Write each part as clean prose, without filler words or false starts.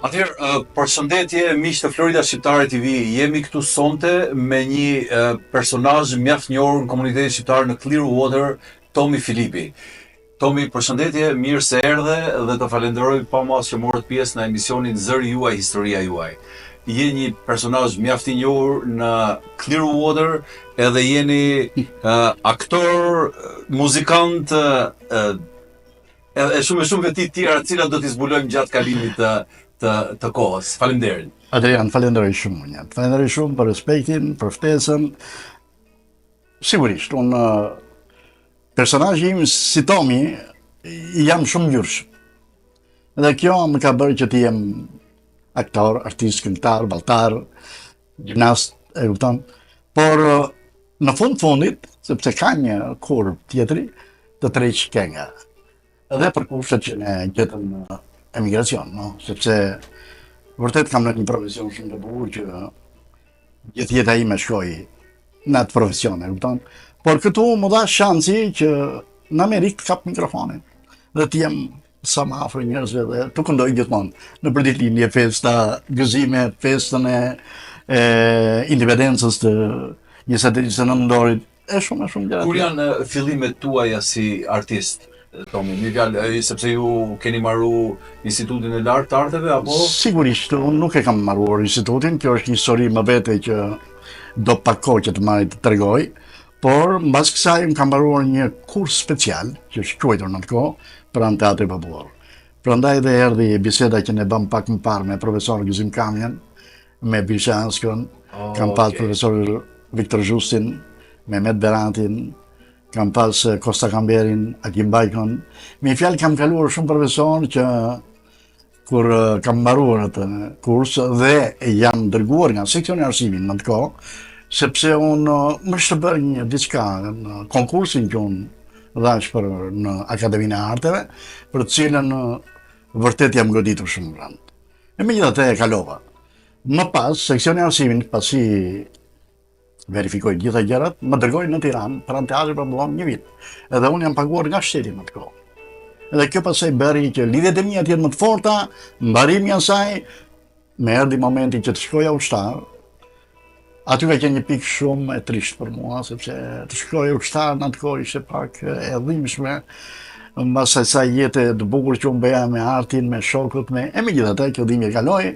Atëherë, përshëndetje miq të Florida Shqiptare TV. Jemi këtu sonte me një personazh mjaft njohur në komunitetin shqiptar në Clearwater, Tomi Filipi. Tomi, përshëndetje, mirë se erdhe dhe të falenderoj pa masë që morët pjesë në emisionin Zëri juaj, historia juaj. Je një personazh mjaft i njohur në Clearwater, edhe jeni uh, aktor, muzikant, uh, Edhe shumë e shumë veti të tjera të cilat do t'i zbulojmë gjatë kalimit të të të kohës. Faleminderit. Adrian, falenderoj shumë unë. Falenderoj shumë për respektin, për ftesën. Sigurisht, unë personazhi im si Tomi jam shumëngjyrësh. Dhe kjo më ka bërë që të jem aktor, artist, këngëtar, valltar, gjimnast, e kupton? Por në fund fundit, sepse ka një kurbë tjetri, të tërheq kënga. Dhe për kushtet që ne gjetëm në emigracion, no? sepse vërtet kam në një profesion shumë të bukur që gjithë jeta ime shkoi në atë profesion, e kupton? Por këtu m'u dha shansi që në Amerikë të kap mikrofonin dhe të jem sa më afër njerëzve dhe të këndoj gjithmonë nëpër ditëlindje, festa, gëzime, festën e, e independencës të 29 nëntorit, e shumë e shumë gjëra. Kur janë fillimet tuaja si artist? Tomi, me fjalë, sepse ju keni maru Institutin e Lartë të Arteve, apo? Sigurisht, unë nuk e kam maruar institutin, kjo është një histori më vete që do pak kohë që të marri të tregoj, Por, mbas kësaj, unë kam mbaruar një kurs special, që është quajtur në atë kohë, pranë Teatrit Popullor. Prandaj dhe erdhi biseda që ne bëmë pak më parë me profesor Gëzim Kamjen, me Bilsha Askën, oh, kam pas okay. profesor Viktor Zhustin, Mehmet Beratin, kam pas eh, Kosta Kamberin, Akim Bajkon. Me një fjalë kam kaluar shumë profesor që kur kam mbaruar atë kurs dhe jam dërguar nga seksioni arsimit në atë kohë, sepse unë më është bërë një diçka në konkursin që unë dhashë për në Akademinë e Arteve, për të cilën vërtet jam goditur shumë rëndë. E megjithatë e kalova. Më pas, seksioni arsimit, pasi verifikoi gjitha gjërat, më dërgoi në Tiranë, pranë Teatrit Popullor një vit. Edhe unë jam paguar nga shteti në atë kohë. Edhe kjo pastaj bëri që lidhjet e mia të jenë më të forta, mbarimi i asaj, më erdhi momenti që të shkoja ushtar. Aty ka qenë një pikë shumë e trishtë për mua, sepse të shkoja ushtar në atë kohë ishte pak e dhimbshme, mbas asaj jete të bukur që unë bëja me artin, me shokët, me e megjithatë kjo dhimbje kaloi.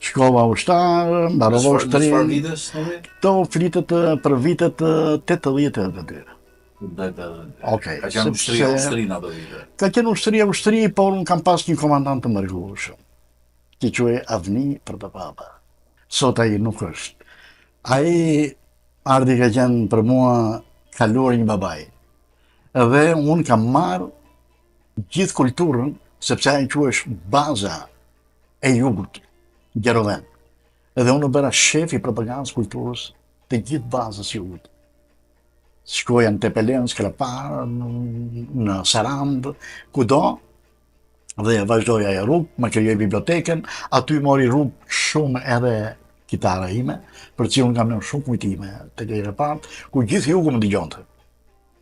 Shkova ushtar, mbarova ushtrinë. Çfarë vitesh, Tomi? Këto flitet për vitet 82. Okej. Ka qenë ushtria ushtri në ato vite. Ka qenë ushtria ushtri, por unë kam pas një komandant të mrekullueshëm. Që quhej Avni Protopapa. Sot ai nuk është. Ai Ardi ka qenë për mua kaluar një babai. Dhe unë kam marrë gjithë kulturën, sepse ai quhesh baza e jugut, Gjeroven. Edhe unë u bëra shef i propagandës kulturës të gjithë bazës jugut. Shkoja në Tepelenë, Skrapar, në Sarandë, kudo, dhe vazhdoi ajo rrugë, më krijoi bibliotekën, aty mori rrugë shumë edhe kitara ime, për të cilën kam lënë shumë kujtime te ai repart, ku gjithë jugu më dëgjonte.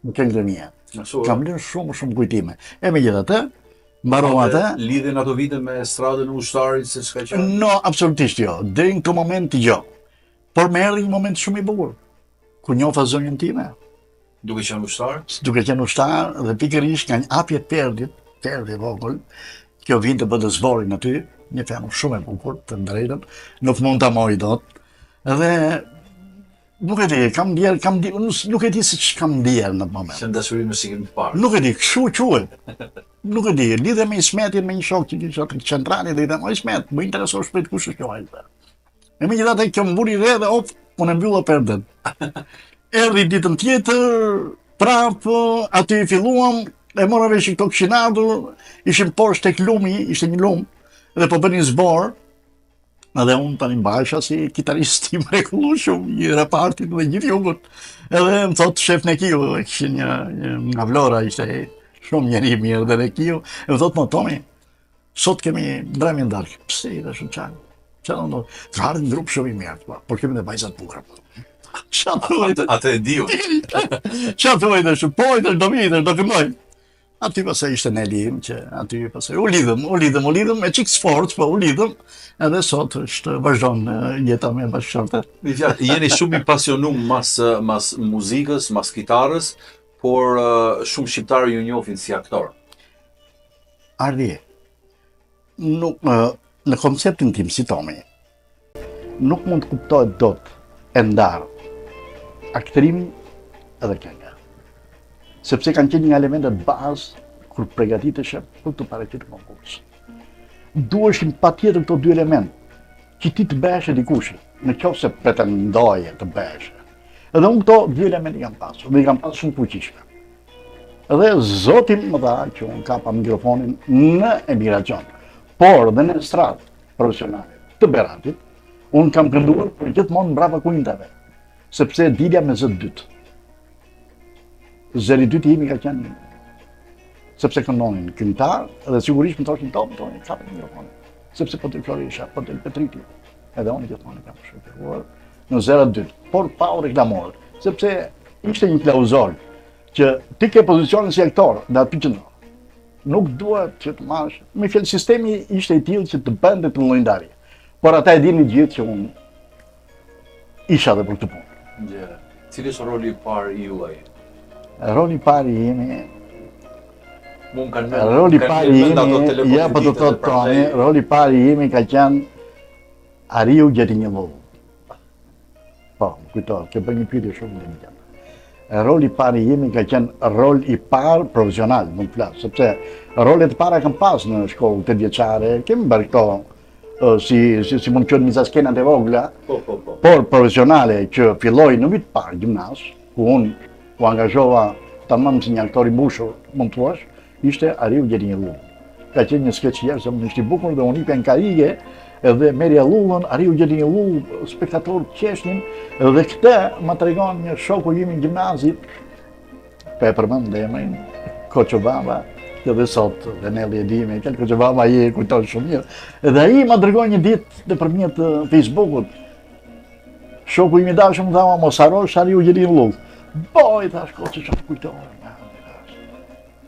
Në këngët e mia. Kam lënë shumë shumë kujtime. E megjithatë, mbarova atë. Lidhje në ato vite me estradën e ushtarit se çka qenë? No, absolutisht jo. Deri në këtë moment jo. Por më erdhi një moment shumë i bukur. Kur njofa zonjën time. Duke qenë ushtar? Duke qenë ushtar dhe pikërisht nga një hapje perdit, perdi vogël, kjo vinte bënte zborin aty, një femër shumë e bukur, të drejtën, nuk mund ta mohoj dot. Dhe Nuk e di, kam ndjerë, kam ndjerë, nuk e di se ç'kam ndjerë në atë moment. Se dashuri me shikim të parë. Nuk e di, kështu quhet. Nuk e di, lidhem me Ismetin, me një shok që kisha te centrali dhe i them, o Ismet, më intereson shpejt kush është kjo vajzë. E megjithatë kjo më vuri re dhe op, unë e mbylla perden. Erdhi ditën tjetër, prapë, aty filluam, e mora vesh që këto kishin ardhur, ishim poshtë tek lumi, ishte një lum, dhe po bënin zbor, Edhe unë tani mbahesha si kitarist i mrekullueshëm i repartit dhe gjithë jugut. Edhe më thotë shef Nekiu, e kishin një, një nga Vlora, ishte shumë njeri i mirë dhe Nekiu, e më thotë mo Tomi, sot kemi mbrëmje në darkë. Pse i thashë ça? Ça do ndodhë? Ka ardhur një grup shumë i mirë, po, por kemi dhe vajza të bukura. Ça thuaj? Atë e di. Ça thuaj thashë? Po, i thashë, do vi, i thashë, do këndoj. Aty pastaj ishte Neli im që aty pastaj u lidhëm, u lidhëm, u lidhëm me çik sforcë, po u lidhëm. Edhe sot është vazhdon jeta me bashkëshorte. Me fjalë, jeni shumë i pasionum mas mas muzikës, mas kitarës, por shumë shqiptarë ju njohin si aktor. Ardi, nuk në konceptin tim si Tomi, nuk mund të kuptohet dot e ndarë aktrimi edhe kënga. Sepse kanë qenë një elementet bazë kur pregatiteshe për t'u paraqitur në konkurs. Duheshin patjetër këto dy elemente, që ti të bëheshe dikushi, në qoftë se pretendoje të bëheshe. Edhe unë këto dy elemente i kam pasur, dhe i kam pasur shumë fuqishme. Dhe zoti më dha që unë kapa mikrofonin në emigracion, por dhe në estradë profesionale të Beratit, unë kam kënduar por gjithmonë mbrapa kuintave, sepse dilja me zë të dytë. Zëri i dytë imi ka qenë sepse këndonin këngëtarë dhe sigurisht më thoshin Tom, Tom, kape mikrofonin. Sepse po del Florisha, po del Petriti. Edhe unë gjithmonë kam shoqëruar në zëra të dytë, por pa u reklamuar, sepse ishte një klauzolë që ti ke pozicionin si aktor dhe aty qëndron. Nuk duhet që të marrësh. Me fjalë sistemi ishte i tillë që të bënte të lloj ndarje. Por ata e dinin gjithë që unë isha dhe për këtë punë. Yeah. Cili është roli i parë i juaj? Roli i parë i imi Mu më kanë mend. Roli i parë i imi, ja po të thotë Toni, roli i parë i imi ka qenë Ariu gjeti një llullë. Po, më kujtohet, ke bërë një pyetje shumë inteligente. Roli i parë i imi ka qenë rol i parë profesional, mund të flas, sepse rolet e para kam pas në shkollë tetëvjeçare, kemi bërë këto si si si mund të quhen mizaskenat e vogla. Po, po, po. Por profesionale që filloi në vit parë gjimnaz, ku unë u angazhova tamam si një aktor i mbushur, mund të thuash, Ishte Ariu gjeti një llullë. Ka qenë një skeç jashtëzakonisht i bukur dhe unë hipja në karrige edhe merrja llullën, Ariu gjeti një llullë, spektatorët qeshnin dhe këtë ma tregon një shoku im i gjimnazit, po e përmend emrin, Koço Baba, që dhe sot dhe Nelli e di me këtë Koço Baba ai e kujton shumë mirë. Dhe ai ma tregon një ditë nëpërmjet Facebookut. Shoku im i dashur më tha, mos harro, Ariu gjeti një llullë. Po, i thashë Koço që më kujtove.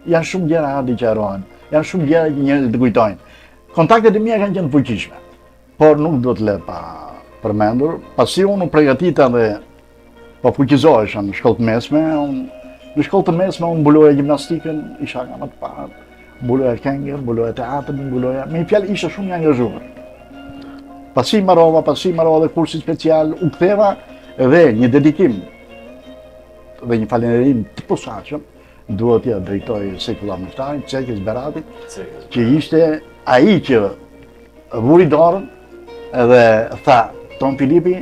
Janë shumë gjëra Adi që harrohen. Janë shumë gjëra që njerëzit të kujtojnë. Kontaktet e mia kanë qenë të fuqishme, por nuk duhet të lë pa përmendur, pasi unë u pregatita dhe po fuqizohesha në shkollë të mesme, unë në shkollë të mesme unë mbuloja gjimnastikën, isha nga më të parët, mbuloja këngën, mbuloja teatrin, mbuloja, me një fjalë isha shumë i angazhuar. Pasi mbarova, pasi mbarova dhe kursin special, u ktheva dhe një dedikim dhe një falënderim të posaçëm Duhet t'ia drejtoj Sejfulla Myftarin, Cekës Beratit, që ishte ai që vuri dorën edhe tha, Tom Filipi,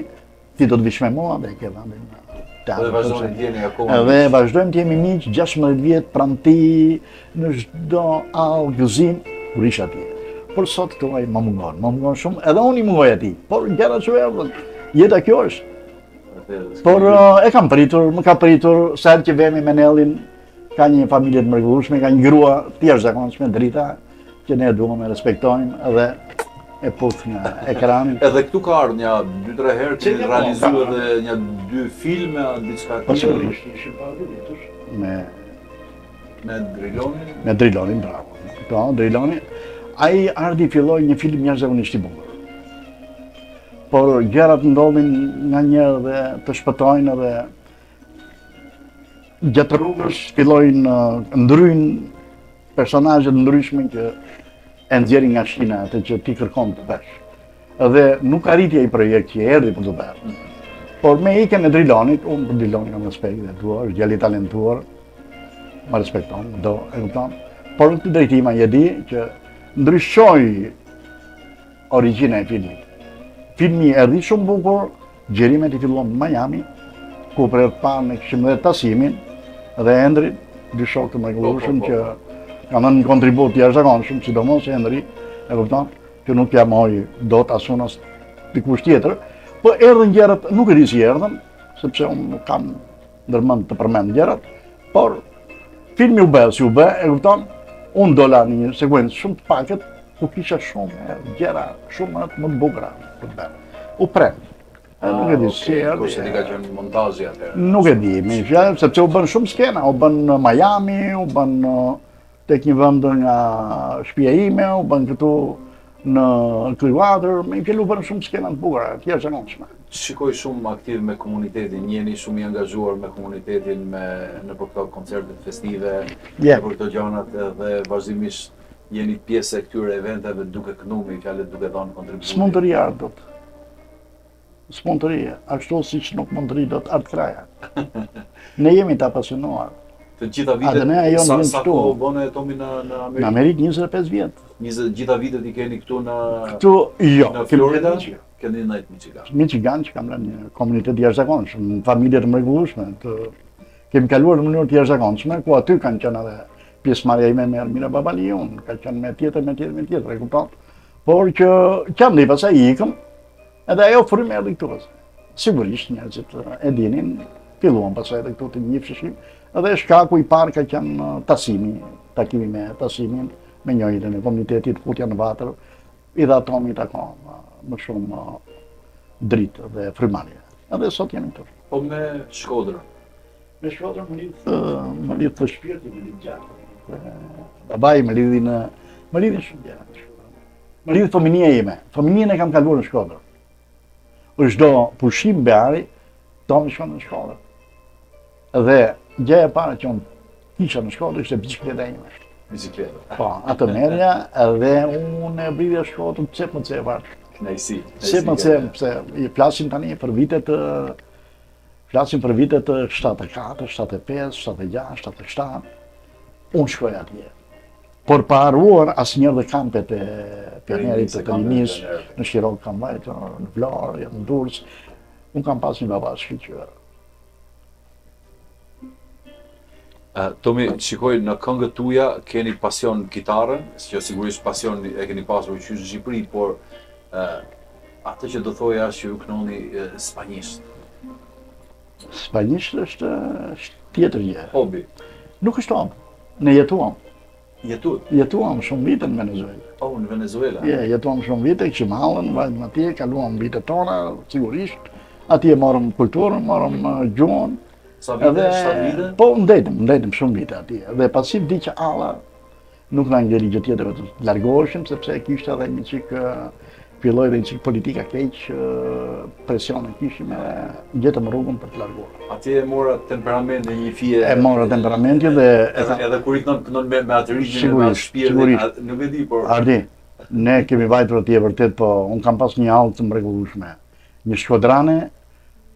ti do të vish me mua dhe ke vendin në teatr. Dhe vazhdojmë të jemi akoma. Dhe vazhdojmë të jemi miq 16 vjet pranë tij në çdo hall gëzim kur isha atje. Por sot këtu ai më mungon, më mungon shumë, edhe unë i mungoj atij. Por gjërat që erdhën, jeta kjo është. Por e kam pritur, më ka pritur, sa herë që vemi me Nellin, ka një familje të mrekullueshme, ka një grua të jashtëzakonshme, Drita, që ne e duam e respektojmë dhe e puth nga ekrani. Edhe këtu ka ardhur një 2-3 herë që po, realizuar edhe një dy filme a diçka po, tjetër. Po sigurisht, ishin para dy vjetësh me me Drilonin. Me Drilonin, bravo. Po, Driloni. Ai Ardi filloi një film jashtëzakonisht i bukur. Por gjërat ndodhin nganjëherë dhe të shpëtojnë edhe gjatë rrugës fillojnë ndryjnë personazhe të ndryshme që e nxjerrin nga shina atë që ti kërkon të bësh. Dhe nuk arriti ai projekt që erdhi për të bërë. Por me ikjen e Drilonit, unë për Drilonin kam respekt dhe dua, është djalë i talentuar, më respekton, do, e kupton. Por në këtë drejtim ai e di që ndryshoi Origjina e filmit. Filmi erdhi shumë bukur, xhirimet i filluam në Miami, ku për herë të parë ne kishim dhe Tasimin dhe Endrin, dy shokë të mrekullueshëm po, po, po. që kanë dhënë një kontribut të jashtëzakonshëm, sidomos Endri, e kupton, që nuk ia mohoj dot as unë as dikush tjetër, po erdhën gjërat, nuk e di si erdhën, sepse unë nuk kam ndërmend të përmend gjërat, por filmi u bë si u bë, e kupton? Unë dola në një sekuencë shumë të pakët, ku kisha shumë gjëra shumë më të bukura për të bërë. U pre. Ah, nuk e di si erdhi. Po se di ka qenë montazhi atëherë. Nuk e di, me një fjalë, sepse u bën shumë skena, u bën në Miami, u bën në... tek një vend nga shtëpia ime, u bën këtu në Clearwater, me një fjalë u bën shumë skena të bukura, të jashtëzakonshme. Shikoj shumë aktiv me komunitetin, jeni shumë i angazhuar me komunitetin, me nëpër këto koncertet festive, yeah. nëpër këto gjanat dhe vazhdimisht jeni pjesë e këtyre eventeve duke këndu me fjalë duke dhënë kontributin. S'mund të rri dot. S'mund të rri, ashtu siç nuk mund të rri dot Art Kraja. Ne jemi të apasionuar. Të gjitha vitet, ADN-ja jonë sa, sa kohë bëne Tomi në, në Amerikë? Në Amerikë 25 vjet. 20, gjitha vitet i keni këtu në... Këtu, jo. Në Florida? Keni në Michigan. Michigan që kam lënë një komunitet jashtëzakonshëm, një familje të mrekullueshme, të kemi kaluar në mënyrë të jashtëzakonshme, ku aty kanë qenë edhe pjesëmarrja ime me Ermira Babaliun, ka qenë me tjetër, me tjetër, me tjetër, e kupton? Por që qandej pastaj ikëm, Edhe ajo frymë erdhi këtu pastaj. Sigurisht njerëzit e dinin, filluan pastaj edhe këtu të njiheshim, edhe shkaku i parë ka qenë Tasimi, takimi me Tasimin, me njohjen e komunitetit, futja në vatër, i dha Tomit akoma më shumë dritë dhe frymëmarrje. Edhe sot jemi këtu. Po me Shkodrën? Me Shkodrën më lidh, më lidh të shpirti, më lidh gjaku. Babai më lidhi në, më lidhi shumë gjëra. Më lidh fëminia ime. Fëmininë e kam kaluar në Shkodër. Për çdo pushim behari, Tomi shkon në Shkodër. Dhe gjëja e parë që unë kisha në Shkodër ishte bicikleta ime. Bicikleta. Po, atë merrja dhe unë e bridhja Shkodrën cep më cep atë. Kënaqësi. Cep më cep, pse i flasim tani për vitet flasim për vitet 74, 75, 76, 77. Unë shkoj atje. Por pa harruar asnjëherë dhe kampet e pionerit të të rinisë, në Shirokë kam vajtur, në Vlorë, në Durrës, unë kam pas një baba shkëlqyer. Tomi, shikoj në këngët tuaja keni pasion kitarën, që sigurisht pasion e keni pasur qysh në Shqipëri, por uh, atë që do thoja është që ju këndoni spanjisht. Spanjisht është, është tjetër gjë. Hobi. Nuk është hobi. Ne jetuam. Jetuat? Jetuam shumë vite në Venezuela. Oh, në Venezuela. Je, jetuam shumë vite, kishim hallën, vajtëm atje, kaluam vitet tona, sigurisht. Atje morëm kulturën, morëm uh, gjuhën. Sa vite, edhe, sa vite? Po, ndejtëm, ndejtëm shumë vite atje. Dhe pasi vdiq halla, Nuk na ngeli gjë tjetër vetëm të largoheshim sepse kishte edhe një çik filloi edhe një çik politika keq, presione kishim edhe gjetëm rrugën për të larguar. Atje e mora temperamentin një fije. E mora temperamentin dhe edhe, edhe kur i këndon këndon me me atë ritmin me atë shpirtin, nuk e di por Ardi, ne kemi vajtur atje vërtet, po un kam pas një hallë të mrekullueshme. Një shkodrane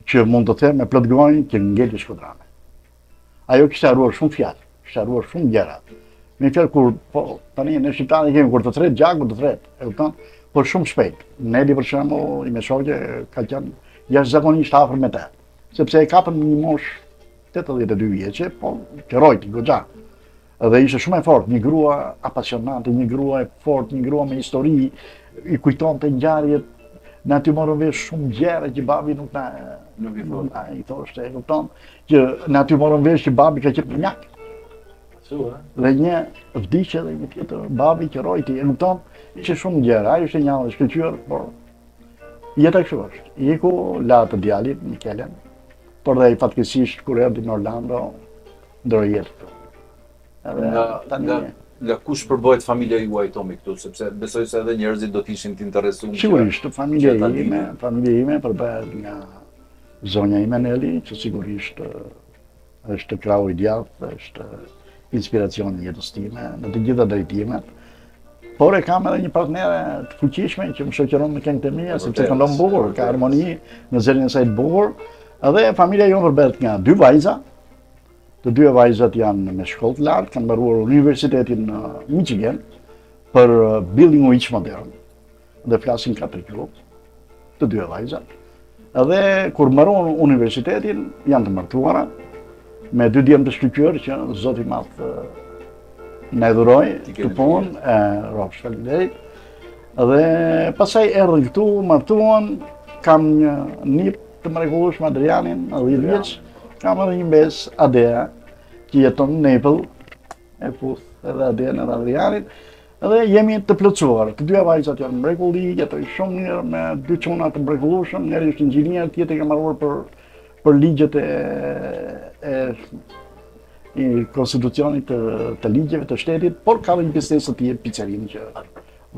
që mund të them me plot gojë që ngeli shkodrane. Ajo kishte harruar shumë fjalë, kishte harruar shumë gjëra. Me fjalë kur po tani ne shqiptarët kemi kur të thërret gjaku të thërret, e kupton? Por shumë shpejt. Neli për shembull, ime shoqe ka qenë jashtëzakonisht afër me të, sepse e kapën në një moshë 82 vjeçe, po që rrojti goxha. Dhe ishte shumë e fortë, një grua apasionante, një grua e fortë, një grua me histori, i kujtonte ngjarjet, ne aty morëm vesh shumë gjëra që babi nuk na nuk i thoshte. Na i thoshte, e kupton, që ne aty morëm vesh që babi ka qenë binjak. Ashtu, ë? Dhe një vdiq edhe një tjetër babi që rrojti, e kupton, ishte shumë gjëra, ajo ishte një hallë e shkëlqyer, por jeta kështu është. Iku la të djalin, Mikelen, por dhe ai fatkeqësisht kur erdhi në Orlando, ndërroi jetë këtu. Edhe nga, tani nga, nga kush përbëhet familja juaj Tomi këtu, sepse besoj se edhe njerëzit do të ishin të interesuar. Sigurisht, familja ime, familja ime përbëhet nga zonja ime Neli, që sigurisht është krahu i djathtë, është inspiracioni i jetës time në të gjitha drejtimet. Por e kam edhe një partnere të fuqishme që më shoqëron në këngët e mia, sepse këndon bukur, ka harmoni në zërin e saj të bukur. Edhe familja jonë përbëhet nga dy vajza, Të dyja vajzat janë me shkollë të lartë, kanë mbaruar universitetin në Michigan për uh, bilinguizëm modern dhe flasin katër gjuhë, të dyja vajzat. Edhe kur mbaruan universitetin, janë të martuara me dy djem të shkëlqyer që Zoti i madh uh, na e dhuroi këtë punë, e rrofsh faleminderit. Dhe pastaj erdhën këtu, martuan, kam një nip të mrekullueshëm Adrianin, 10 vjeç, kam edhe një mbesë Adea, që jeton në Naples, e puth edhe Adean edhe Adrianin, edhe jemi të plotësuar. Të dyja vajzat janë mrekulli, jetojnë shumë mirë me dy çuna të mrekullueshëm, njëri është inxhinier, tjetri ka mbaruar për për ligjet e e. i konstitucionit të, të ligjeve të shtetit, por ka dhe një biznes të tij picerinë që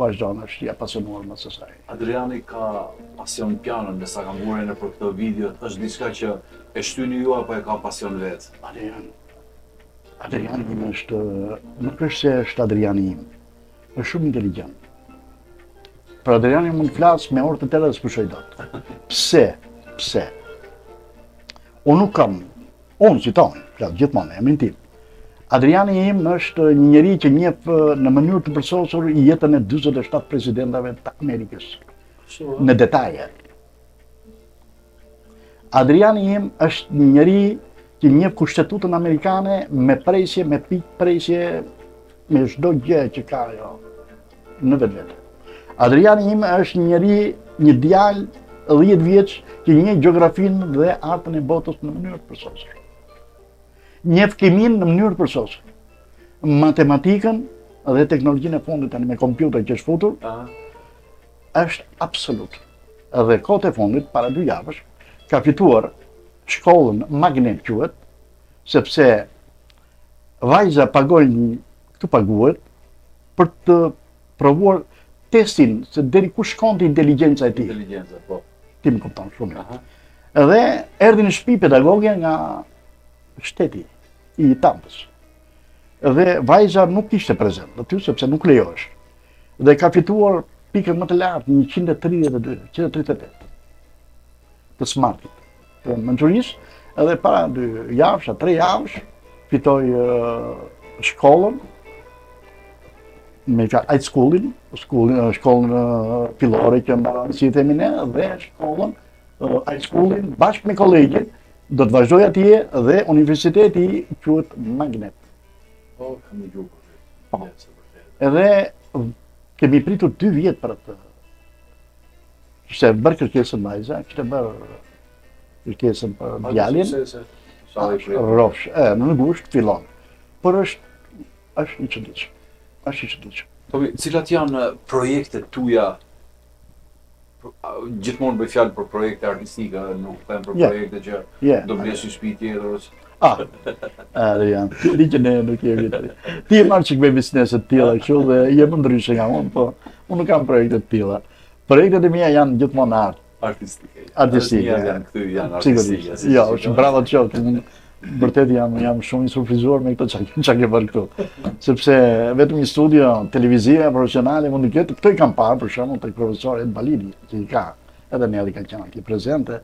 vazhdon është i apasionuar më së saj. Adriani ka pasion pianon, me sa kam vënë re nëpër këto video, është diçka që e shtyni ju apo e ka pasion vetë? Adrian, Adriani im është, nuk është se është Adriani im, është shumë inteligjent. Për Adrianin mund të flas me orë të tëra dhe s'pushoj dot. Pse? Pse? Unë nuk kam, unë si Tomi, flas gjithmonë në emrin tim. Adriani im është një njeri që njeh në mënyrë të përsosur jetën e 47 presidentave të Amerikës. Në detaje. Adriani im është një njeri që njeh kushtetutën amerikane me presje, me pikë presje, me çdo gjë që ka ajo në vetvete. Adriani im është një njeri, një djalë 10 vjeç që njeh gjeografinë dhe hartën e botës në mënyrë të përsosur. Njeh kiminë në mënyrë të përsosur. Matematikën dhe teknologjinë e fundit tani me kompjuter që është futur, është absolut. Dhe kohët e fundit, para dy javësh, ka fituar shkollën Magnet quhet, sepse vajza pagoi këtu paguhet për të provuar testin se deri ku shkonte inteligjenca e tij. Inteligjenca, po. Ti më kupton shumë mirë. Dhe erdhi në shtëpi pedagogja nga shteti i Tampës. Dhe vajza nuk ishte prezent aty sepse nuk lejohesh. Dhe ka fituar pikën më të lartë, 132, 138 të smartit, të mençurisë, edhe para dy javësh, a tre javësh, fitoi shkollën, me fjalë high schoolin, schoolin, shkollën fillore që mbaron si i themi ne, dhe shkollën, high schoolin, bashkë me kolegjin, do të vazhdojë atje dhe universiteti quhet Magnet. Po, kam një gjuhë. Po. Edhe kemi pritur dy vjet për atë. Kishte bërë kërkesën vajza, kishte bërë kërkesën për djalin. Rrofsh, e, në gusht fillon. Por është është i çuditshëm. Është i çuditshëm. Tomi, cilat janë projektet tuaja gjithmonë bëj fjalë për projekte artistike, nuk them për yeah. projekte që yeah. do blesh një shtëpi tjetër ose Ah, Adrian, ti di që ne nuk jemi tani. Ti je marrë çik me biznese të tilla kështu dhe je më ndryshe nga unë, po unë nuk kam projekte të tilla. Projektet e mia janë gjithmonë art. Artistike. Artistike. Janë këtu janë artistike. Jo, është bravo të qoftë. Unë vërtet jam jam shumë i surprizuar me këto çka çka ke bërë këtu. Sepse vetëm një studio televizive profesionale mund të ketë, këto i kam parë për shembull tek profesori Ed Balili, që i ka, edhe Neli ka qenë atje prezente,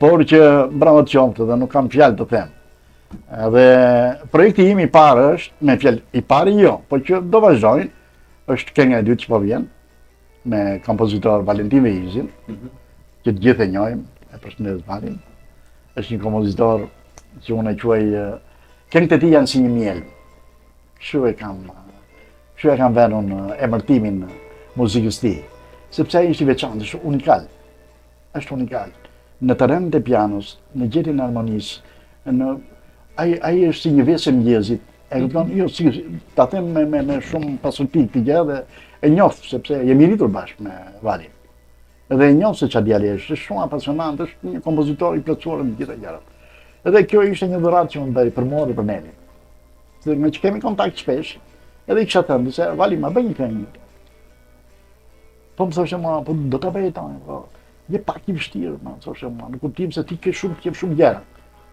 por që bravo të qoftë dhe nuk kam fjalë të them. Edhe projekti im i parë është, me fjalë i pari jo, po që do vazhdojnë, është kënga e dytë që po vjen me kompozitor Valentin Veizin, mm -hmm. që të gjithë e njohim, e përshëndes Valin. Është një kompozitor që unë e quaj këngët e tij janë si një miell. Kështu e kam kështu e kam vënë unë emërtimin muzikës tij, sepse ai është i veçantë, është unikal. Është unikal. Në terrenet e pianos, në gjetjen e harmonisë, në ai ai është si një vezë e mëngjesit. E kupton? Jo, si ta them me me me shumë pastërti këtë gjë dhe e njoh sepse jemi rritur bashkë me Valin. Edhe e njoh se çfarë djali është, është shumë apasionant, është një kompozitor i plotësuar në të gjitha gjërat. Edhe kjo ishte një dhuratë që më bëri për mua dhe për Nelin. Se meqë kemi kontakt shpesh, edhe i kisha thënë se Vali ma bëj një këngë. Po më thoshte mua, po do ta bëj tani, po. Je pak i vështirë, më thoshte mua, në kuptim se ti ke shumë qejf shumë gjëra.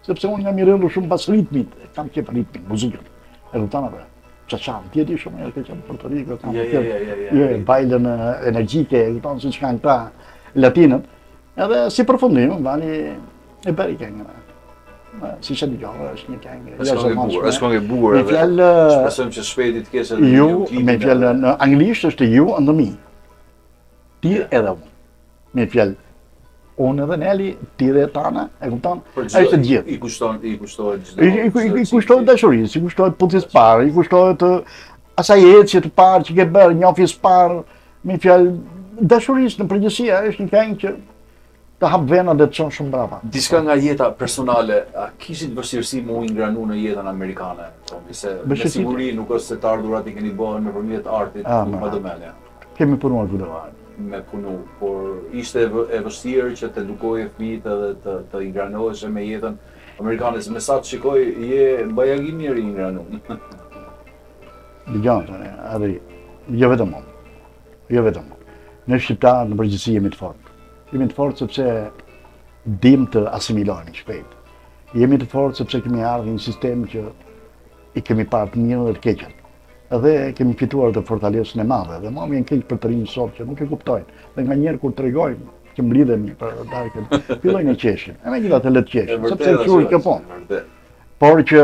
Sepse unë jam i rëndur shumë pas ritmit, kam qejf ritmin, muzikën. E kupton apo? Ça ça, ti e di shumë mirë ke qenë në Porto Riko, kam qejf. Je bajlën energjike, e kupton siç kanë këta latinët. Edhe si përfundim, Vali e bëri këngën. Siç e dëgjove, është një këngë. Është këngë e bukur, është këngë e bukur edhe. Fjalë, shpresojmë që shpejt të kesh edhe një klip. Me fjalë në anglisht është you and me. Ti edhe unë. Me fjalë unë edhe Neli, ti dhe Tana, e kupton? Është të gjithë. I kushton, i kushtohet çdo. I, i, i, i kushtohet dashurisë, i kushtohet puthjes parë, i kushtohet asaj ecje të parë që ke bërë, njohjes parë, me fjalë dashurisë në përgjithësi, është një këngë që të hap venat dhe të çon shumë mbrapa. Diçka nga jeta personale, a kishit vështirësi me u ingranu në jetën amerikane? Tomi, se me siguri nuk është se të ardhurat i keni bërë nëpërmjet artit, nuk ma do mendja. Kemi punuar kudo. Me punu, por ishte e vështirë që të edukoje fëmijët edhe të, të ingranoheshe me jetën. amerikane, se me sa të shikoj je bajagi mirë i ingranum. Dëgjo, tani, Adri, jo vetëm unë. Jo vetëm unë. Ne shqiptarët në përgjithësi jemi të fortë. Jemi të fortë sepse dim të asimilohemi shpejt. Jemi të fortë sepse kemi ardhur në një sistem që i kemi parë të mirën dhe të keqen. Dhe kemi fituar atë fortalesën e madhe. Dhe mua më vjen keq për të rinj sot që nuk e kuptojnë. Dhe nganjëherë kur tregojmë që mblidhemi për darkën, fillojnë e qeshin. E megjithatë le të qeshin, sepse kështu është kjo punë. Por që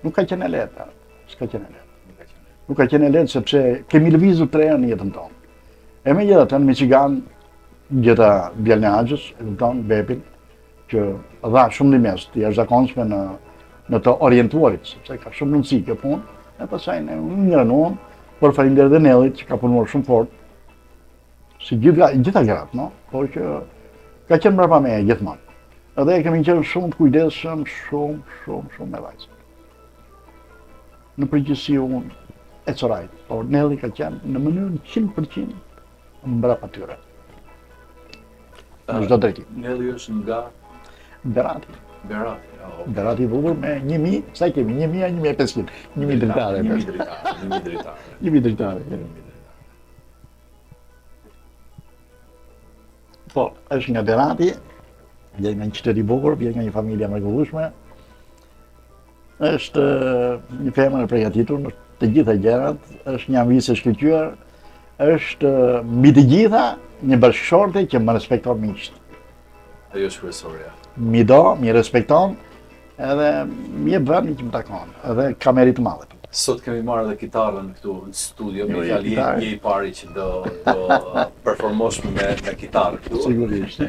nuk ka qenë e lehtë, s'ka qenë e lehtë. Nuk ka qenë e lehtë sepse kemi lëvizur tre herë në jetën tonë. E megjithatë në Michigan gjeta djalin e axhës, e kupton, Bepin, që dha shumë ndihmesë të jashtëzakonshme në në të orientuarit, sepse ka shumë rëndësi kjo punë, e pastaj ne u ingranuam, por faleminderit dhe Nellit që ka punuar shumë fort, si gjitha, gjitha gratë, no? por që ka qenë mbrapa meje gjithmonë. Edhe kemi qenë shumë të kujdesshëm, shumë, shumë, shumë me vajzën. Në përgjithësi unë e corajt, por Nelli ka qenë në mënyrën 100% mbrapa tyre. Në çdo drejtim. Nelli është nga Berati. Berati. Oh. Berati i vogël me 1000, sa kemi? 1000 a 1500? 1000 dritare. 1000 dritare, 1000 dritare. 1000 dritare. Po, është nga Berati, vjen nga një qytet i bukur, vjen nga një familje e mrekullueshme. Është një femër e përgatitur në të gjitha gjërat, është një amvise e shkëlqyer, është mbi të gjitha një bashkëshorte që më respekton miqtë. Ajo është kryesorja. M'i do, m'i respekton, edhe m'i jep vendin që më takon, edhe ka meritë të madhe. Sot kemi marrë edhe kitarën këtu në studio, me fjalë je, je i pari që do do performosh me me kitarë këtu. Sigurisht.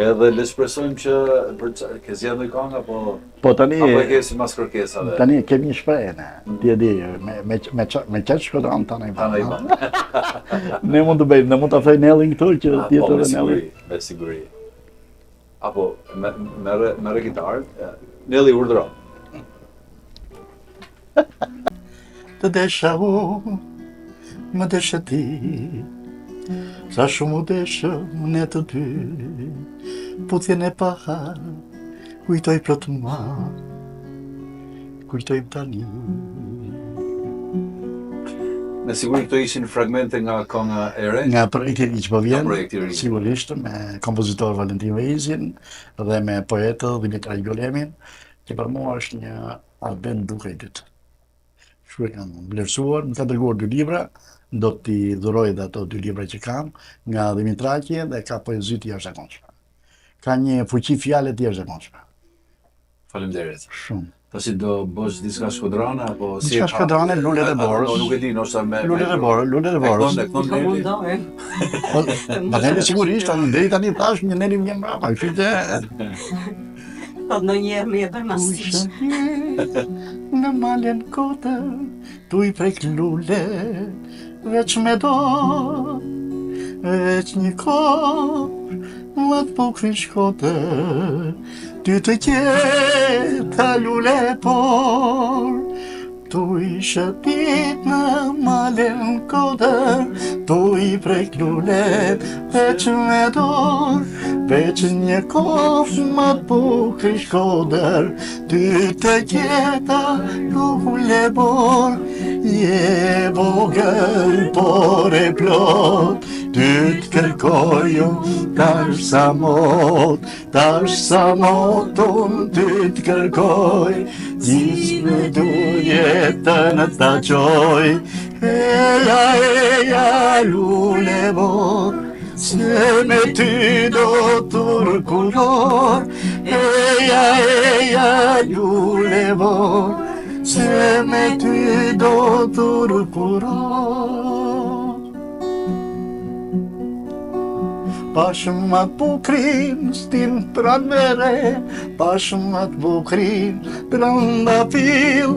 Edhe le të shpresojmë që për ke zgjedhur ndonjë këngë apo Po tani apo e ke sipas kërkesave. Tani kemi një shprehje ne. Ti e di, me me me me çfarë shkodran tani. Tani ban. Ne mund të bëjmë, ne mund ta ftojmë Nellin këtu që të jetë po, edhe Nelli. Me siguri. Apo me merre merre gitarën, Nelli urdhëro. Të desha unë, më deshe ti, sa shumë u deshëm ne të dy, puthjen e parë, kujtoj plot mall, kujtojmë tani. Me siguri këto ishin fragmente nga kënga e re? Nga projekti i ri që po vjen, projekti i ri. sigurisht me kompozitor Valentin Veizin dhe me poet Dhimitraq Golemin, që për mua është një Arben Duka i dytë. Kështu e kam vlerësuar, më ka dërguar dy libra, do t'i dhuroj dhe ato dy libra që kam nga Dhimitraqi dhe ka poezi të jashtëzakonshme. Ka një fuqi fjale të jashtëzakonshme. Faleminderit. Shumë. Tashi do bësh diçka shkodrane apo si? Diçka shkodrane, lulet e borës. Po nuk e di, ndoshta me lulet e borës, lulet e borës. E këndon Neli. Po, ma Neli sigurisht, tani deri tani thash një Neli më mbrapa, kështu që Po ndonjëherë më e bën mastisht. Në male n'kodër, tuj prek lule, veç me dorë, veç një kopsht, Më të bukrin n'Shkodër, ty të gjeta lule borë, tuj shëtit në male n'kodër, tuj prek lule, veç me dorë, veç një kopsht më të bukrin n'Shkodër, ty të gjeta lule borë, je e vogël por e plotë, Ty të kërkoj unë tash sa mot, tash sa mot unë ty të kërkoj, gjithë me du jetën ta çoj, eja, eja, lule borë, se me ty do thur kurorë, eja, eja, lule borë, se me ty do thur kurorë. Pashë ma të bukrin stinë pranvere, pashë ma të bukrin trëndafil,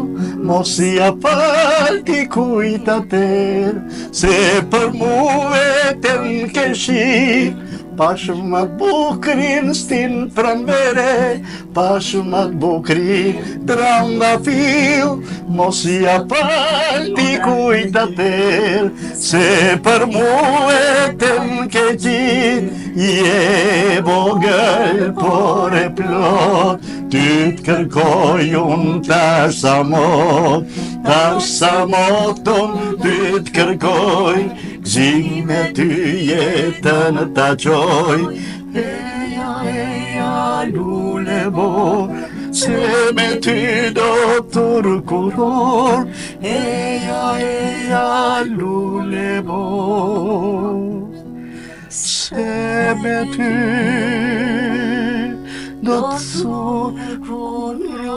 mos ia fal ti kujt atëherë, se për mu veten ke shit. Pashë ma të bukrin stinë pranvere, Pashë ma të bukrin trëndafil, mos ia fal ti kujt atëherë, se për mu veten ke qit, je e vogël por e plot. Ty të kërkoj unë tash sa mot, tash sa mot unë ty të kërkoj, gëzim me ty jetën ta çoj. Eja, eja, lule bore, se me ty do thur kurorë. Eja, eja, lule bore. Se me ty do të thur kurorë.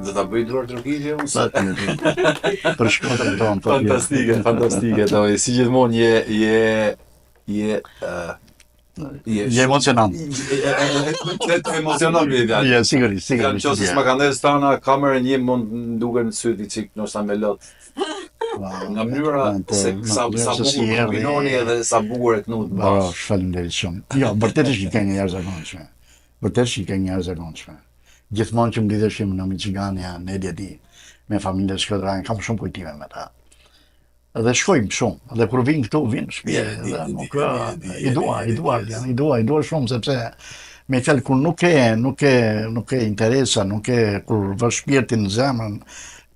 Do ta bëj duartrokitje unë se. Për shkakun tonë, po. Fantastike, fantastike, Tomi. Si gjithmonë je je je ë Je, je emocionant. Të të emocionon me fjalë. Je sigurisht, sigurisht. Në qoftë se s'ma ka ndezë Tana kamerën një mund të duken sytë i çik ndoshta me lot. Nga mënyra se sa sa bukur kombinoni edhe sa bukur e këndoni bashkë. Po, faleminderit shumë. Jo, vërtet është një këngë e jashtëzakonshme. Vërtet është një këngë e jashtëzakonshme. Gjithmonë që mblidheshim në Michigan ja në di me familjen shkodrane, kam shumë kujtime me ta. Dhe shkojmë shumë, dhe kur vinë këtu, vinë në shtëpi, dhe nuk i dua, i dua, i dua, i dua shumë sepse me fjalë kur nuk ke, nuk ke, nuk ke interesa, nuk ke kur vë shpirtin në zemrën,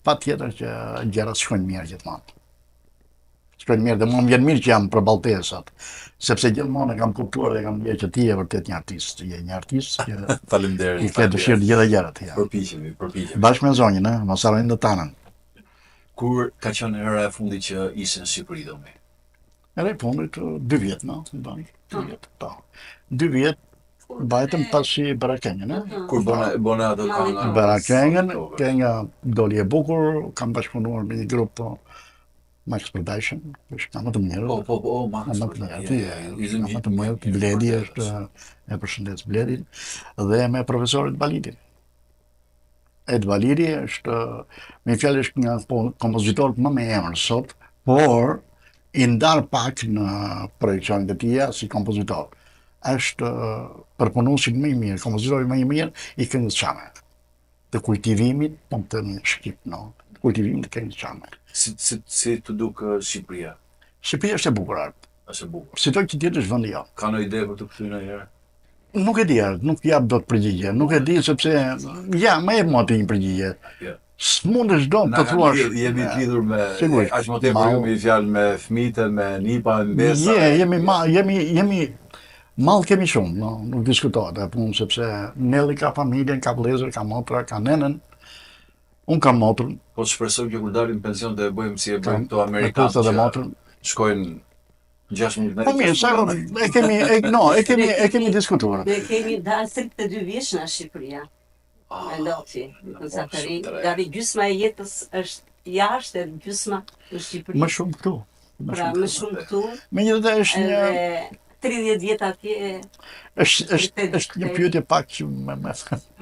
patjetër që gjërat shkojnë mirë gjithmonë. Shkojnë mirë dhe mua më vjen mirë që jam përballë teje sot, sepse gjithmonë e kam kuptuar dhe kam ndjerë që ti je vërtet një artist, je një artist që Faleminderit. I ke dëshirë të gjitha gjërat, ja. Përpiqemi, përpiqemi. Bashkë me zonjën, ë, mos harrojmë dhe Tanën. Kur ka qenë hera e fundit që ishe në Shqipëri, Tomi? Hera e fundit, dy vjet, no, dy ah. vjet, po. Dy vjet, vajtëm pasi bëra këngën, e? Kur bëre, bëre atë këngën? Bëra këngën, kënga doli e bukur, kam bashkëpunuar me një grup po, Max Production, është nga më të mirë. Po, po, po, Max më të mirë, nga më të mirë, Bledi është, e përshëndes Bledin, dhe me profesorin Balidin. Ed Valiri është, me fjalë është nga po, kompozitorët më me emër sot, por i ndarë pak në projeksionet e tija si kompozitor. Është përpunuesi më i mirë, kompozitori më i mirë i këngës çame. Të kultivimit, po të në shqip, no, të kultivimit të këngës çame. Si, si, si t'u duk Shqipëria? Shqipëria është e bukur, Art. Është e bukur. Sido që të jetë është vendi jonë. Ka ndonjë ide për t'u kthyer ndonjëherë? Nuk e di, Art, nuk jap dot përgjigje. Nuk e di sepse ja, më jep mua ti një përgjigje. Jo. S'mundesh dot të thuash. Jemi të lidhur me Sigurisht. aq më tepër ju me fjalë me fëmijët, me nipa, me mbesa. Je, jemi ma, jemi jemi mall kemi shumë, no, nuk diskutohet ajo punë sepse Nelli ka familjen, ka vëllezër, ka motra, ka nënën. Unë kam motrën. Po të shpresojmë që kur dalim në pension të e bëjmë si e bëjnë këto amerikanët. Kam motrën. Shkojnë 16 Po mirë, sa e kemi e no, e kemi e kemi diskutuar. Ne kemi dalë 32 vjeç nga Shqipëria. Ah, Mendo ti, në sa të ri, gati gjysma e jetës është jashtë e gjysma në Shqipëri. Më shumë këtu. Më pra, shumë, më shumë këtu. Megjithatë është një 30 vjet atje. Është është është një pyetje pak që me me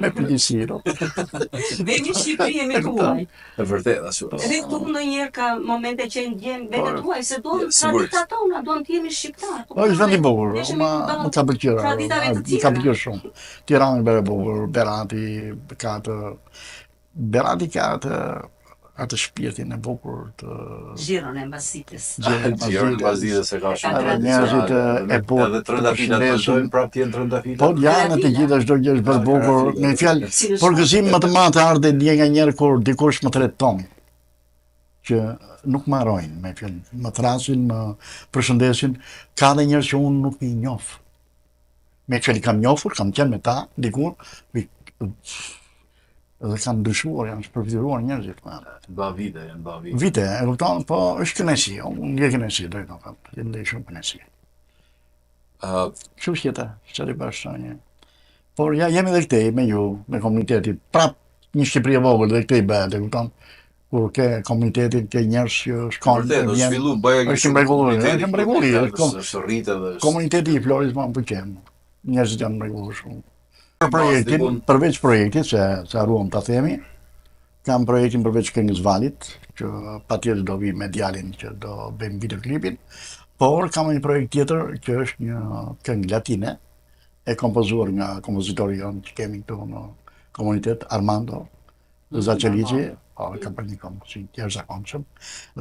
me përgjegjësi, no. Vemi në Shqipëri jemi të huaj. E vërtetë, ashtu është. Edhe këtu ndonjëherë ka momente që ndjen veten të huaj, se duam traditat tona, duam të jemi shqiptarë. Po është vend i bukur, më më ka pëlqyer. Më ka pëlqyer shumë. Tirana është e bukur, Berati ka atë Berati ka atë atë shpirtin e bukur të Xhiron e mbasdites. Xhiron e mbasdites e ka shumë. Edhe njerëzit e butë. Edhe trëndafila të vazhdojnë prapë të jenë trëndafila. Po janë të gjitha çdo gjë është bërë bukur. Me fjalë, por gëzim më të madh të ardhe ndjej nganjëherë kur dikush më thërret Tom që nuk më harrojnë, me fjalë, më thërrasin, më përshëndesin, ka dhe njerëz që unë nuk i njoh. Me fjalë i kam njohur, kam qenë me ta dikur, dhe kanë ndryshuar, janë shpërfytyruar njerëzit. Ba vite, janë ba vite. Vite, e kupton, po është kënaqësi, unë ndjej kënaqësi, drejt të them, e ndjej shumë kënaqësi. Uh, Kështu është jeta, çfarë i bash një. Por ja jemi edhe këtej me ju, me komunitetin, prap një Shqipëri e vogël dhe këtej bëhet, e kupton? Kur ke komunitetin, ke njerëz që shkon, Vërtet, është zhvillu bëja është mrekulli, është mrekulli, është është rritë edhe është. Komuniteti i Floridës më pëlqen. Njerëzit janë mrekulli shumë. Për projektin, përveç projektit, se, se harruam ta themi, kam projektin përveç këngës Valit, që patjetër do vi me djalin që do bëjmë videoklipin, por kam një projekt tjetër që është një këngë latine, e kompozuar nga kompozitori jonë që kemi këtu në komunitet, Armando Zaçeliqi, po, ka bërë një kompozim të jashtëzakonshëm,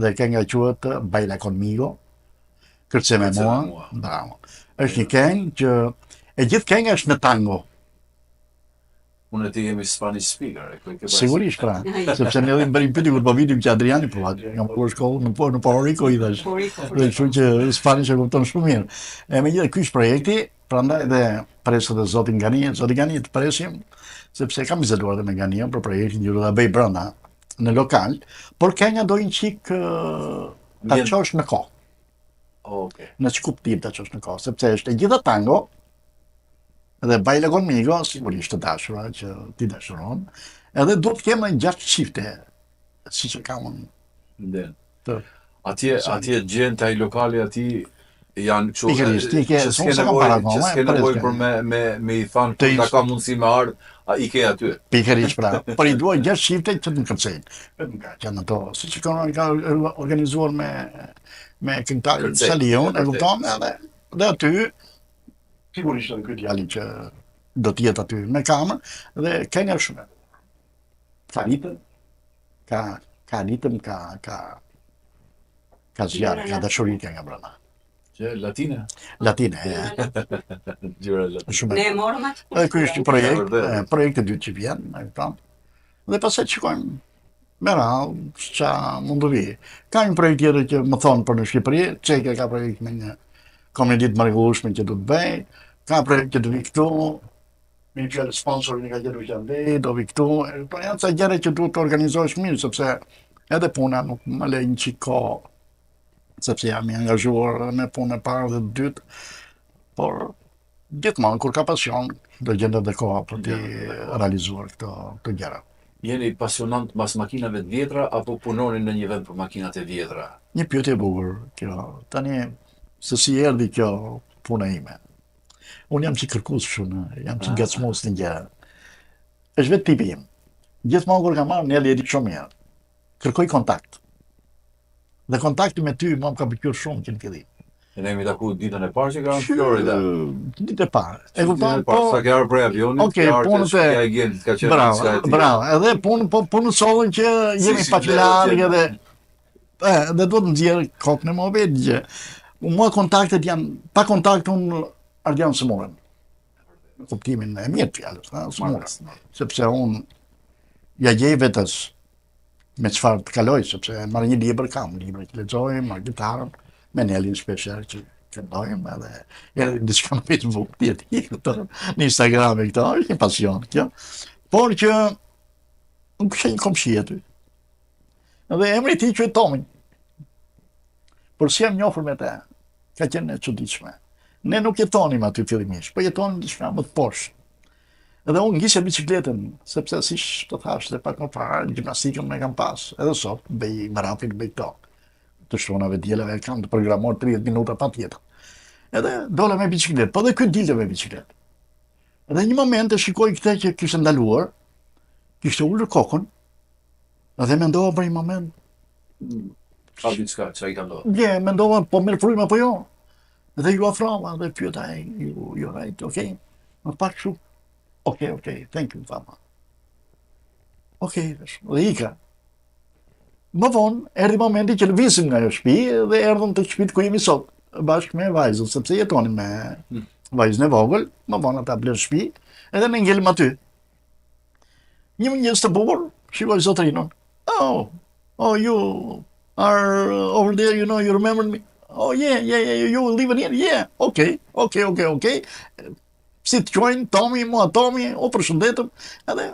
dhe kënga quhet Baila Conmigo. Kërce me mua. Bravo. Është një këngë që e gjithë kënga është në tango. Unë e ti jemi Spanish speaker, e ke Sigurisht pra, sepse ne më bëri pyetje kur po vinim që Adriani po aty, kam mbaruar shkollën në po në Puerto Rico i thash. Dhe kështu që Spanish e kupton shumë mirë. E megjithatë ky është projekti, prandaj dhe pres edhe zotin Gani, zoti Gani të presim, sepse kam biseduar edhe me Ganiun për projektin që do ta bëj brenda në lokal, por kënga do një çik ta çosh në kohë. Okej. Në ç'kuptim ta çosh në kohë, sepse është e gjitha tango, Dhe Baila Conmigo, sigurisht të dashura që ti dashuron, edhe duhet të kem gjashtë çifte, siç e kam unë. Nden. Të Atje, atje gjen te ai lokali aty janë kështu Pikërisht, ti ke, që s'ke nevojë, që s'ke nevojë për me me me i thanë kur ta ka mundësi me ardh, a i ke aty. Pikërisht pra, por i dua gjashtë çifte që të më kërcejnë. Vetëm kaq janë ato, siç i kanë ka organizuar me me këngëtarin Saliun, e kupton edhe dhe aty Sigurisht edhe ky djali që do të jetë aty me kamerë dhe kënga është shumë e bukur. Ka ritëm, ka ka ritëm, ka ka ka zjarr, ka dashuri kënga brenda. Që latine? Latine, e. Gjëra latine. Shumë. Ne e morëm atë. Edhe ky është një projekt, projekti i dytë që vjen, e kupton? Dhe pastaj të shikojmë me radhë, ça mund të vijë. Ka një projekt tjetër që më thonë për në Shqipëri, Çekia ka projekt me një komedi të mrekullueshme që do të bëj, ka projekt që të vi këtu, me një fjalë sponsorin e ka gjetur që andej, do vi këtu, po janë ca gjëra që duhet të organizohesh mirë, sepse edhe puna nuk më lë një çik kohë, sepse jam i angazhuar me punën e parë dhe të dytë, por Gjithmonë kur ka pasion, do gjendet dhe koha për t'i realizuar këto këto gjëra. Jeni pasionant mbas makinave të vjetra apo punoni në një vend për makinat e vjetra? Një pyetje e bukur kjo. Tani se si erdhi kjo puna ime. Unë jam çik kërkues shumë, jam çik ah. ngacmues në gjëra. Është vetë tipi im. Gjithmonë kur kam marrë, Neli e di shumë mirë. Kërkoj kontakt. Dhe kontakti me ty mua më ka pëlqyer shumë që në fillim. Ne jemi taku ditën e parë që kam në Florida. Ditën e parë. E kupton? Po, sa ke ardhur prej avionit, okay, ke ardhur te shtëpia e Gentit, ka qenë bravo, diçka e tillë. Bravo, edhe punë po punë sollën që jemi si, pak larg edhe e, dhe duhet të nxjerr kokën e muhabet gjë. Mua kontaktet janë pa kontakt unë Ardian sëmurem. Në kuptimin e mirë të fjalës, ha, sëmurem. Sepse unë ja gjej vetes me çfarë të kaloj, sepse marr një libër, kam libër që lexoj, marr gitarën, me Nelin shpeshherë që këndojmë edhe edhe diçka në Facebook, ti e di, këto, në Instagram e këto, është një pasion kjo. Por që nuk kisha një komshi aty. Dhe emri i tij quhet Tomi. Por si jam njohur me të, ka qenë e çuditshme. Ne nuk jetonim aty fillimisht, po jetonim diçka më të poshtë. Edhe unë ngisja biçikletën, sepse siç të thashë dhe pak më parë, gjimnastikën e kam pas, edhe sot, bëj vrapin, bëj këto. Të shtunave, dielave, kam të programuar 30 minuta patjetër. Edhe dola me biçikletë, po dhe ky dilte me biçikletë. Edhe një moment e shikoj këtë që kishte ndaluar, kishte ulur kokën, edhe mendova për një moment, Ka diçka, ça i ka ndodhur? Je, mendova, po merr frymë apo jo? Dhe iu afrova dhe pyeta, you, you right, okay? Më pa kështu, okay, okay, thank you, tha ma. Okay, dhe ika. Më vonë, erdhi momenti që lëvizim nga ajo shtëpi dhe erdhëm te shtëpitë ku jemi sot, bashkë me vajzën, sepse jetonim me hmm. vajzën e vogël, më vonë ata blenë shtëpi, edhe ne ngelëm aty. Një mëngjes të bukur, shikoj zotërinë. Oh, oh, you are over there, you know, you remember me? Oh, yeah, yeah, yeah, you live in here? Yeah, okay, okay, okay, okay. Si të quajnë, Tomi, mua Tomi, u përshëndetëm, edhe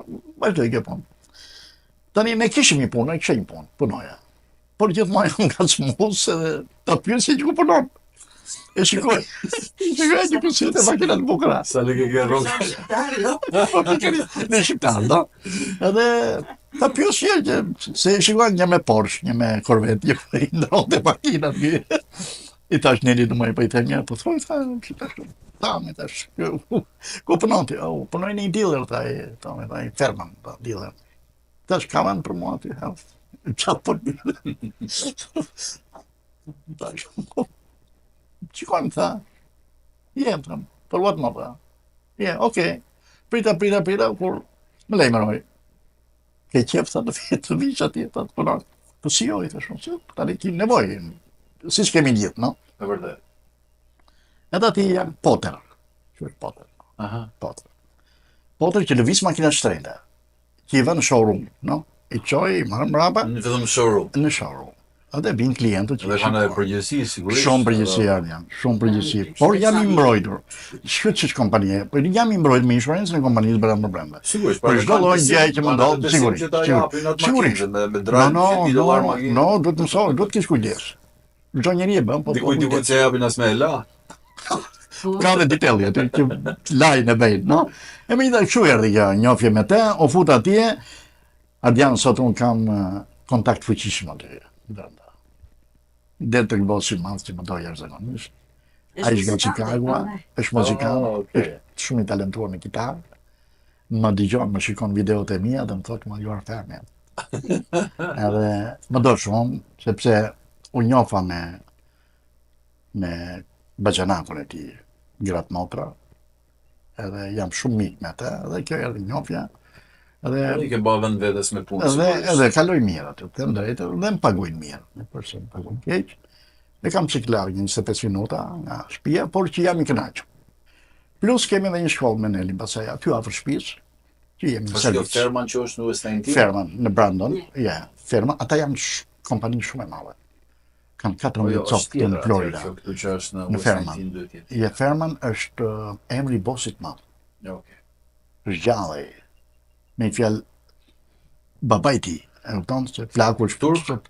vazhdoi kjo punë. Tani ne kishim një punë, ne kishim një punë, punoja. Por gjithmonë jam ngacmues edhe ta pyesja që ku punon. E shikoj, shikoj që ku sillte makina të bukura. Sa lekë ke rrogë? Jo? Po pikërisht, ne shqiptar, do. Edhe ta pyesja që se e shikoj një me Porsche, një me Corvette, një i ndronte makinat. I thash Nelit në më, po i them një, po thoj, tha, që tash, ta, me tash, ku punon ti? Oh, punoj në një dealer, tha, tha, tha, i Ferman, tha, dealer. Tash ka vend për mua aty, ha. Ça po Tash. Shikojmë, tha. Je, tha, për what më, tha. Je, okay. Prita, prita, prita, kur më lajmëroi. Ke qef, tha, të vi, të vish atje, tha, të punosh. Po si jo, i thashë, si, tani kim nevojë, siç kemi gjithë, no? E vërtetë. Edhe aty janë Potter. Quhet Potter. Aha. Potter. Potter që lëviz makina të shtrenjta. Që i vë në showroom, no? I çoj, i marr mbrapa. Në vetëm showroom. Në showroom. Edhe vijnë klientët që Dhe kanë edhe përgjegjësi sigurisht. Shumë përgjegjësi janë, janë, shumë përgjegjësi. Por jam i mbrojtur. Shkët çish kompanie, po jam i mbrojtur me insurancën e kompanisë brenda për brenda. Sigurisht, për çdo lloj gjëje që më ndodh, sigurisht. Sigurisht. Me me drive no, no, dollar makinë. No, duhet të mësosh, duhet të kesh kujdes. Çdo njeri e bën, po. Dikujt dikujt s'e japin as me e la. Ka dhe ditelli aty që lajnë e bëjnë, no? E megjithatë kështu erdhi kjo njohje me të, u fut atje. Ardian sot un kam kontakt fuqishëm aty brenda. Del tek bosi i madh që më do jashtëzakonisht. Ai është nga Chicago, është muzikant, oh, okay. është shumë i talentuar në kitarë. Më dëgjon, më shikon videot e mia dhe më thotë më you are fair man. Edhe më do shumë, sepse u njofa me me baxhanakun e tij, gratë motra, edhe jam shumë mik me atë, edhe kjo erdhi njohja. Edhe i ke bërë vend vetes me punë. Edhe edhe kaloj mirë aty, të them drejtën, dhe më paguajnë mirë, nuk për se më paguajnë keq. E kam çik larg 25 minuta nga shtëpia, por që jam i kënaqur. Plus kemi edhe një shkollë me Nelin, pastaj aty afër shtëpisë, që jemi në service. Është Ferman që është në West 19? Ferman, në Brandon, ja, yeah, Ferman, ata janë sh kompani shumë e madhe. Kanë 14 po jo, copë në Florida. Kjo këtu që është në, në Ferman. Ja, Ferman është uh, emri i bosit madh. Ja, okay. Është gjallë. Me një fjalë babai i tij, e kupton se plaku është turk,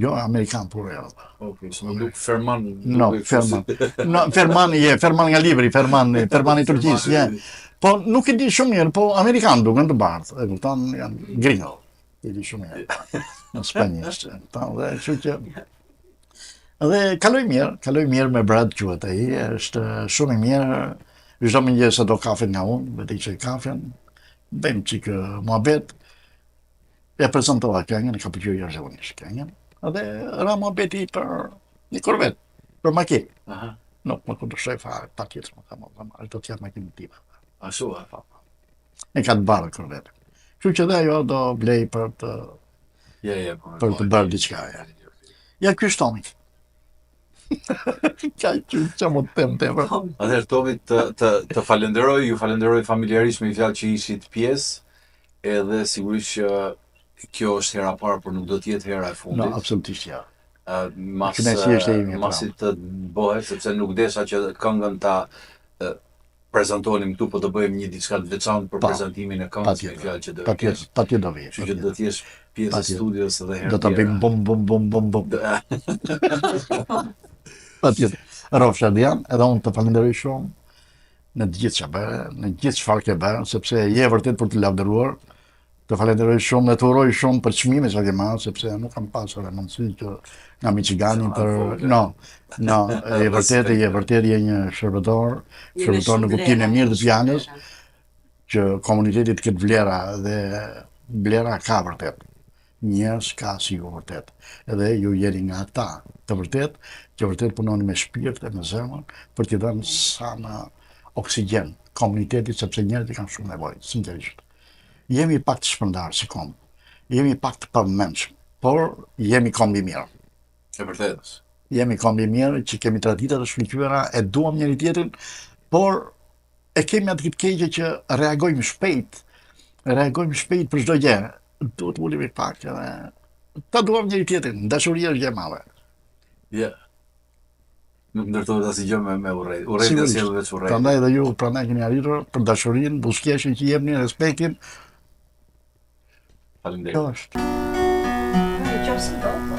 jo amerikan por e Ok, okay, se më duk Ferman. No, Ferman. No, Ferman je, Ferman nga libri, Ferman, Ferman i Turqisë, je. Po nuk e di shumë mirë, po amerikan duken të bardhë, e kupton, janë gringo. E di shumë mirë. Në spanjisht, e kupton, dhe kështu që Dhe kaloj mirë, kaloj mirë me Brad quhet ai, është shumë i mirë. Çdo mëngjes e do kafen nga unë, vetë i çoj kafen, bëjmë çik muhabet. E prezantova këngën, e ka pëlqyer jashtëzakonisht këngën. Dhe ra muhabeti për një Corvette, për makinë. Aha. Nuk më kundërshtoi fare, patjetër më tha, më tha, do të jap makinën time. Ashtu, a? Po, po. E ka të bardhë Corvette. Kështu që dhe ajo do blej për të Ja, ja, po. Për të bërë diçka, ja. Ja, ky është Tomi. Ka që që më të them tepër. Atëherë Tomi të të të falenderoj, ju falenderoj familjarisht me një fjalë që ishit pjesë, edhe sigurisht që kjo është hera e parë, por nuk do të jetë hera e fundit. No, absolutisht ja. Mas, masi të bëhet, sepse nuk desha që këngën ta prezantonim këtu, po do bëjmë një diçka të veçantë për prezantimin e këngës me fjalë që do të jesh. Patjetër do vij. Kështu që do të jesh pjesë e studios edhe herë. Do ta bëjmë bum bum bum bum bum. Patjetër. Rrofsh Ardian, edhe unë të falenderoj shumë në të gjithë që bëre, në gjithë çfarë ke bërë, sepse je vërtet për të lavdëruar. Të falenderoj shumë dhe të uroj shumë për çmimin që ke marrë, sepse nuk kam pasur edhe mundësi që nga Michigani për... No, no, e vërtetë, je vërtet je një shërbëtor, shërbëtor në kuptimin e mirë të fjalës, që komuniteti të ketë vlera dhe vlera ka vërtet. Njerëz ka si ju vërtet. Edhe ju jeni nga ata të vërtet, që vërtet punoni me shpirt e me zemër për t'i dhënë sa më oksigjen komunitetit, sepse njerëzit kanë shumë nevojë, sinqerisht. Jemi pak të shpërndarë si komb, jemi pak të pavëmendshëm, por jemi komb i mirë. E vërtetë. Jemi komb i mirë që kemi tradita të shkëlqyera, e duam njëri tjetrin, por e kemi atë këtë keqe që reagojmë shpejt, reagojmë shpejt për çdo gjë. Duhet të ulemi pak edhe ta duam njëri tjetrin, dashuria është gjë e madhe. Ja. Nuk ndërtohet asgjë me me urrejtje. Urrejtja sjell veç urrejtje. Prandaj edhe ju prandaj keni arritur për dashurinë, buzëqeshjen që jepni, respektin. Faleminderit. Kjo është. Në qoftë se do, po.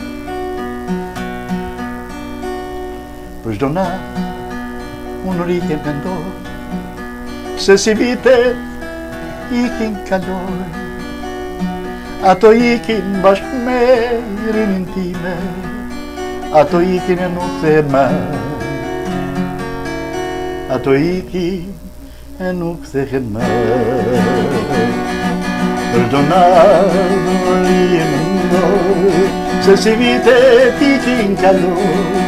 Për çdo natë, unë rri e mendoj, se si vitet ikin kalojnë, ato ikin bashkë me rininë time, ato ikin e nuk kthehen më, ato ikin e nuk kthehen më. Për çdo natë unë rri e mendoj, se si vitet ikin kalojnë,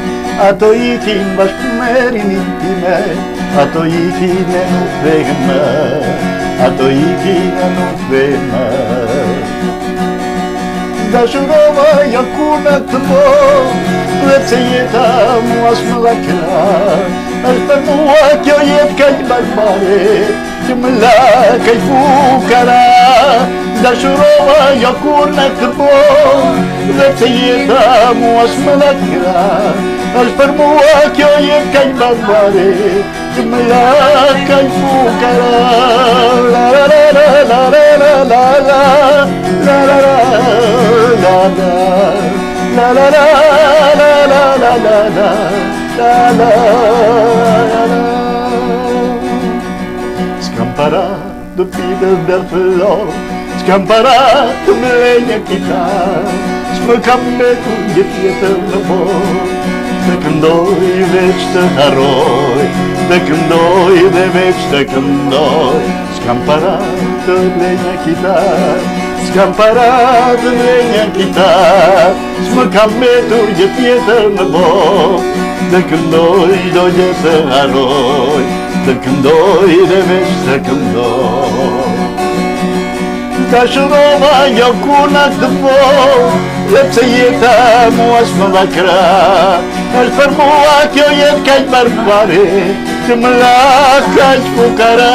ato ikin bashkë me rininë time, ato ikin e nuk kthehen më, ato ikin e nuk kthehen më. Dashurova jo kur në këtë botë, dhe pse jeta mua s'më dha krah. Është për mua kjo jetë kaq barbare Që më la kaq fukara S'dashurova jo kurrë në këtë botë Dhe pse jeta mua s'më dha krah është për mua kjo jetë kaq barbare Që më la kaq fukara La la la la la la la la la La la la la la La la la la la la la la La la la la S'kam para të pi të derdh lot S'kam para të blej një kitarë S'më ka mbetur gjë tjetër në botë Të këndoj veç të harroj Të këndoj dhe veç të këndoj S'kam para të blej një kitarë S'kam para të blej një kitarë S'më ka mbetur gjë tjetër në botë Të këndoj çdo gjë të harroj Të këndoj dhe veç të këndoj S'dashurova jo kurrë në këtë botë Dhe pse jeta mua s'më dha krah është për mua kjo jetë kaq barbare Që më la kaq fukara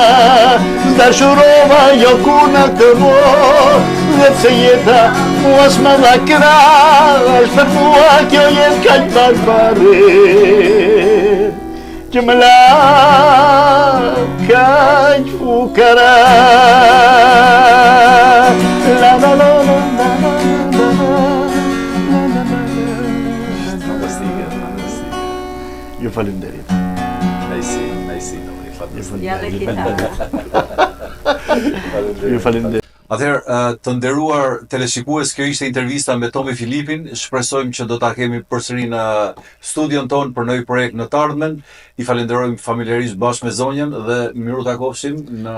S'dashurova jo kurrë në këtë botë Dhe pse jeta mua s'më dha krah është për mua kjo jetë kaq barbare Që më la kaq fukara La la la la la la la la la la Fantastike, fantastike. Ju faleminderit. Nice, nice, Toni, fantastike. Ja dhe kitara. Ju faleminderit. Atëherë, të nderuar teleshikues, kjo ishte intervista me Tomi Filipin. Shpresojmë që do ta kemi përsëri në studion tonë për ndonjë projekt në të ardhmen. I falenderojmë familjarisht bashkë me zonjën dhe mirutakofshim në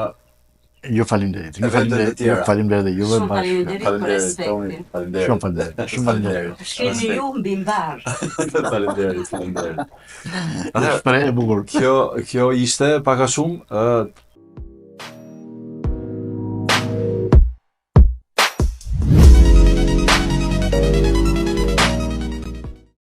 Ju faleminderit. Ju Evente të faleminderit. Ju tjera. faleminderit dhe juve Shumë bashkë. faleminderit për Faleminderit Tomi, respektin. faleminderit. Shumë faleminderit. Shumë faleminderit. Shkeni ju mbi mbarë. Faleminderit, faleminderit. Atëherë, Shpreh e bukur. kjo kjo ishte pak a shumë, ë.